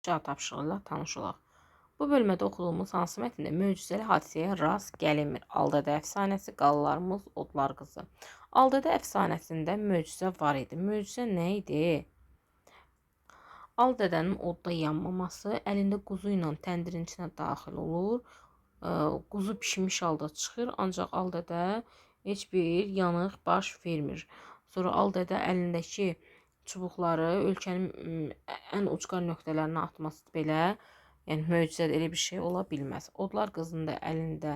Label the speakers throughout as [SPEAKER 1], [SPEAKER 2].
[SPEAKER 1] Cavab tapşırığı ilə tanış olaq. Bu bölmədə oxuduğumuz hansı mətndə möcüzəli hadisəyə rast gəlinmir? Aldədə əfsanəsi, Qalalarımız, Odlar qızı. Aldədə əfsanəsində möcüzə var idi. Möcüzə nə idi? Aldədənin odda yanmaması, əlində quzu ilə təndirin içinə daxil olur. Quzu bişmiş halda çıxır, ancaq Aldədə heç bir yanıq baş vermir. Sonra Aldədə əlindəki çubuqları ölkənin ən ucqar nöqtələrinə atması belə, yəni möcüzə elə bir şey ola bilməz. Odlar qızının da əlində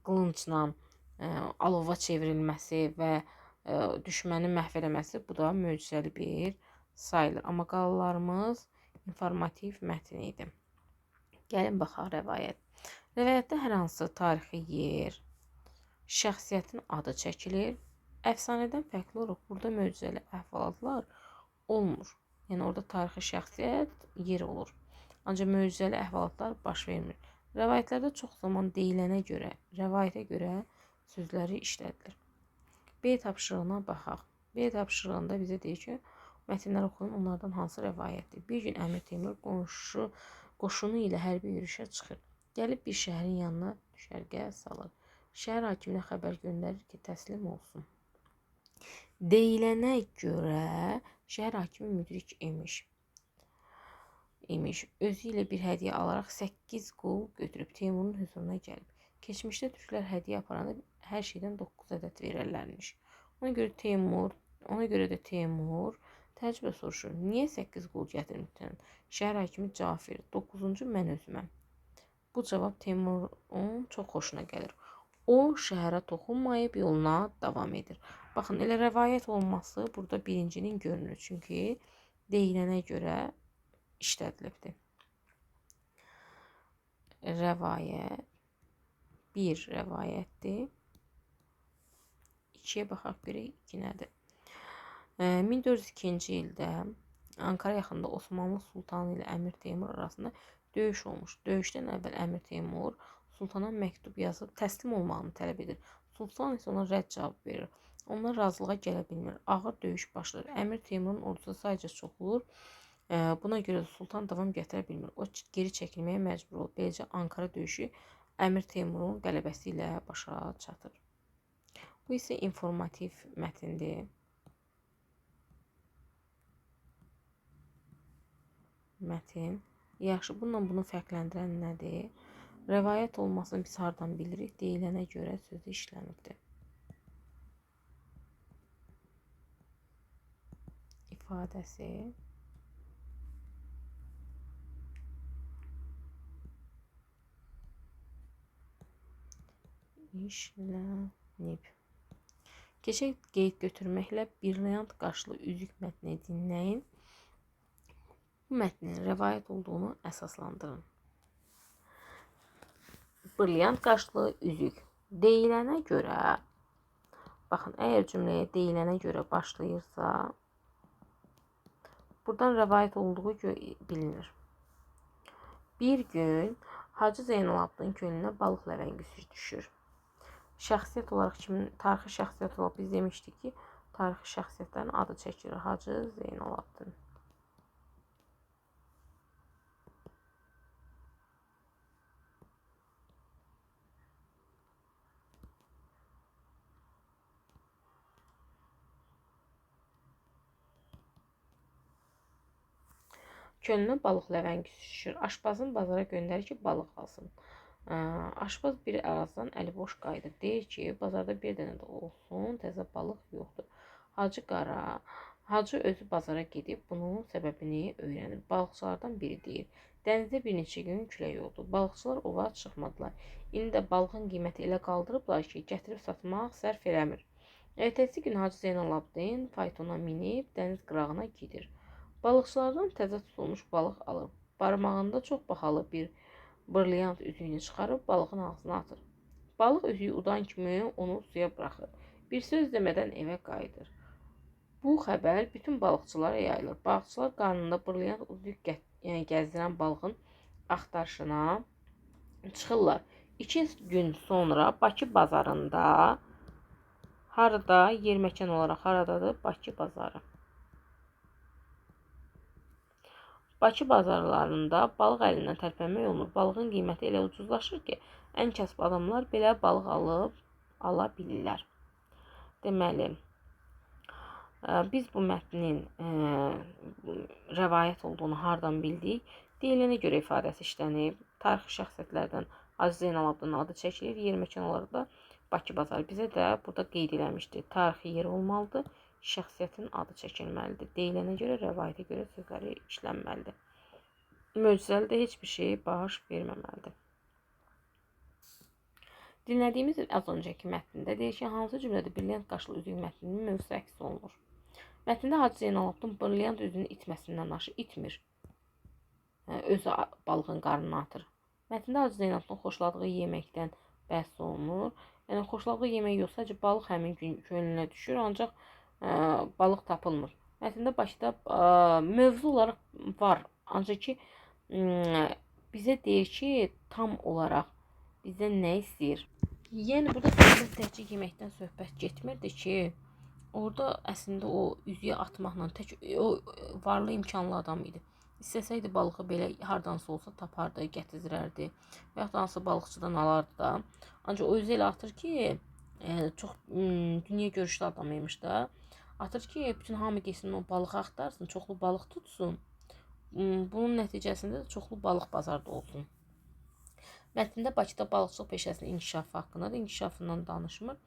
[SPEAKER 1] qılıncla alova çevrilməsi və düşməni məhv eləməsi, bu da möcüzəli bir sayılır. Amma qalalarımız informativ mətn idi. Gəlin baxaq rəvayət. Rəvayətdə hər hansı tarixi yer, şəxsiyyətin adı çəkilir. Əfsanədən fərqli olaraq burada möcüzəli əhvalatlar olmur. Yəni orada tarixi şəxsiyyət yer olur. Ancaq möcüzəli əhvalatlar baş vermir. Rəvayətlərdə çox zaman deyilənə görə, rəvayətə görə sözləri işlədilir. B tapşırığına baxaq. B tapşırığında bizə deyir ki, mətnləri oxuyun, onlardan hansı rəvayətdir? Bir gün Əmir Teymur qoşunu ilə hərbi yürüşə çıxır. Gəlib bir şəhərin yanına düşərgə salır. Şəhər hakiminə xəbər göndərir ki, təslim olsun. Deyilənə görə şəhər hakimi müdrik imiş. Özü ilə bir hədiyyə alaraq 8 qul götürüb Teymurun hüzuruna gəlib. Keçmişdə türklər hədiyyə aparanda hər şeydən 9 ədəd verərlərmiş. Ona görə də Teymur təəccüblə soruşur. Niyə 8 qul gətirmişsən? Şəhər hakimi cavab verir. 9-cu mən özüməm. Bu cavab Teymurun çox xoşuna gəlir. O şəhərə toxunmayıb yoluna davam edir. Baxın, elə rəvayət olması burada birincinin görünür. Çünki deyilənə görə işlədilibdir. Rəvayət bir rəvayətdir. 2-yə baxaq görək, 2 nədir? 1402-ci ildə Ankara yaxınında Osmanlı sultanı ilə Əmir Teymur arasında döyüş olmuş. Döyüşdən əvvəl Əmir Teymur sultana məktub yazıb təslim olmağını tələb edir. Sultan isə ona rədd cavab verir. Onlar razılığa gələ bilmir. Ağır döyüş başlayır. Əmir Teymurun ordusu sayca çoxulur. Buna görə sultan davam gətirə bilmir. O geri çəkilməyə məcbur olur. Beləcə Ankara döyüşü Əmir Teymurun qələbəsi ilə başa çatır. Bu isə informativ mətndir. Mətin. Yaxşı, bununla bunu fərqləndirən nədir? Rəvayət olmasını biz hardan bilirik? Deyilənə görə sözü işlənibdir. İfadəsi işlənib. Keçək qeyd götürməklə brilliant qaşlı üzük mətni dinləyin. Bu mətnin rəvayət olduğunu əsaslandırın. Brilliant qaşlı üzük. Deyilənə görə, baxın, əgər cümləyə deyilənə görə başlayırsa, buradan rəvayət olduğu bilinir. Bir gün Hacı Zeynalabdin kölünə balıq ləvəngisi düşür. Şəxsiyyət olaraq kimin, tarixi şəxsiyyət olaraq biz demişdik ki, tarixi şəxsiyyətlərin adı çəkilir. Hacı Zeynalabdin. Kölünə balıq ləvəngisi düşür. Aşpazın bazara göndərir ki, balıq alsın. Aşpaz bir ərazidən əli boş qayıdır. Deyir ki, bazarda bir dənə də olsun, təzə balıq yoxdur. Hacı özü bazara gedib bunun səbəbini öyrənir. Balıqçılardan biri deyir, dənizdə bir neçə gün külək oldu. Balıqçılar ova çıxmadılar. İndi də balığın qiyməti elə qaldırıblar ki, gətirib satmaq sərf eləmir. Ertəsi gün Hacı Zeynalabdin faytona minib dəniz qırağına gedir. Balıqçılardan təzə tutulmuş balıq alır. Barmağında çox bahalı bir brilliant üzüyünü çıxarıb balığın ağzına atır. Balıq üzüyü udan kimi onu suya buraxır. Bir söz demədən evə qayıdır. Bu xəbər bütün balıqçılara yayılır. Balıqçılar qarnında brilliant üzük gəzdirən balığın axtarışına çıxırlar. 2 gün sonra Bakı bazarında, harada, yer məkan olaraq haradadır? Bakı bazarı. Bakı bazarlarında balıq əlindən tərpənmək olmur. Balığın qiyməti elə ucuzlaşır ki, ən kasıb adamlar belə balıq ala bilirlər. Deməli, biz bu mətnin rəvayət olduğunu hardan bildik? Deyilənə görə ifadəsi işlənib. Tarixi şəxsiyyətlərdən Hacı Zeynalabdının adı çəkilir. Yer məkan olaraq da Bakı bazarı. Bizə də burada qeyd eləmişdi. Tarixi yer olmalıdır. Şəxsiyyətin adı çəkilməlidir. Deyilənə görə, rəvayətə görə sözləri işlənməlidir. Möcüzəli də heç bir şey baş verməməlidir. Dinlədiyimiz az öncəki mətndə deyir ki, hansı cümlədə brilliant qaşlı üzük mətninin mövzusu əks olunur? Mətndə Hacı Zeynalabdin brilliant üzüyünün itməsindən danışır. İtmir. Özü balığın qarnına atır. Mətndə Hacı Zeynalabdin xoşladığı yeməkdən bəhs olunur. Yəni, xoşladığı yemək yox, sadəcə balıq həmin gün könlünə düşür, ancaq balıq tapılmır. Mətndə Bakıda mövzu olaraq var, ancaq ki, bizə deyir ki, tam olaraq bizdən nə istəyir? Yəni, burada söhbət təkcə yeməkdən söhbət getmirdi ki, orada əslində o üzüyə atmaqla tək o varlı imkanlı adam idi. İstəsəydi balığı belə hardansa olsa tapardı, gətizdirərdi və yaxud da hansısa balıqçıdan alardı da. Ancaq o özü elə atır ki, çox dünya görüşlü adam imiş da. Atır ki, bütün hamı getsin o balığı axtarsın, çoxlu balıq tutsun. Bunun nəticəsində də çoxlu balıq bazarda olsun. Mətndə Bakıda balıqçılıq peşəsinin inkişafı haqqında da inkişafından danışmır.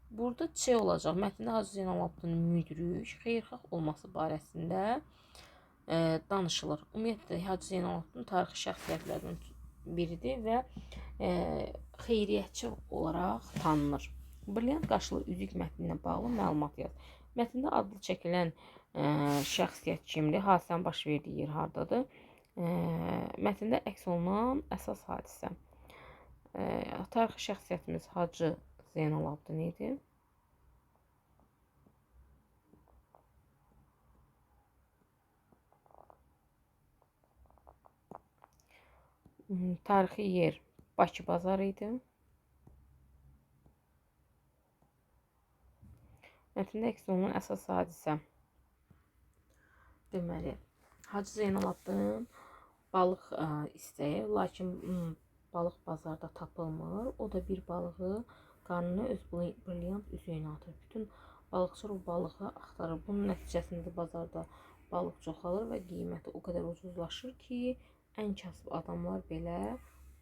[SPEAKER 1] Burada C olacaq. Mətndə Hacı Zeynalabdinin müdrik, xeyirxah olması barəsində danışılır. Ümumiyyətlə, Hacı Zeynalabdin tarixi şəxsiyyətlərdən biridir və xeyriyyətçi olaraq tanınır. Brilliant qaşlı üzük mətninə bağlı məlumat yaz. Mətndə adlı çəkilən şəxsiyyət kimdir? Hadisənin baş verdiyi yer hardadır? Mətndə əks olunan əsas hadisə. Tarixi şəxsiyyətimiz Hacı Zeynalabdin idi. Tarixi yer Bakı bazarı idi. Mətndə əks olunan əsas hadisə. Deməli, Hacı Zeynalabdin balıq istəyir, lakin balıq bazarda tapılmır. O da bir balığı qarnına öz brilliant üzüyünə atır. Bütün balıqçılar o balığı axtarır. Bunun nəticəsində bazarda balıq çoxalır və qiyməti o qədər ucuzlaşır ki, ən kasıb adamlar belə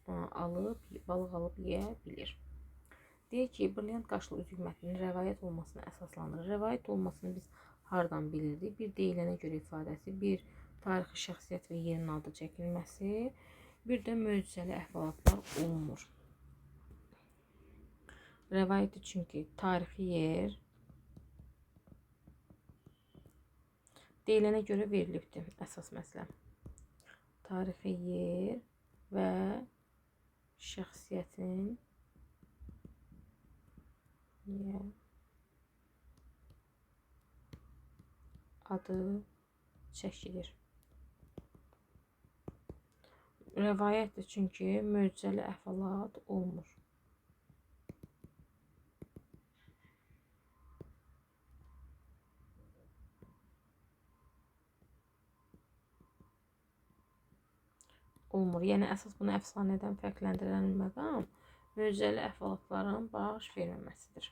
[SPEAKER 1] balıq alıb yeyə bilir. Deyir ki, brilliant qaşlı üzük mətninin rəvayət olmasına əsaslanır. Rəvayət olmasını biz hardan bilirdik? Bir deyilənə görə ifadəsi, bir tarixi şəxsiyyət və yerin adı çəkilməsi, bir də möcüzəli əhvalatlar olmur. Rəvayəti çünki tarixi yer deyilənə görə verilibdir əsas məsələ. Tarixi yer və şəxsiyyətin adı çəkilir. Rəvayətdir çünki möcüzəli əhvalat olmur. Olmur. Yəni, əsas bunu əfsanədən fərqləndirən məqam möcüzəli əhvalatların baş verməməsidir.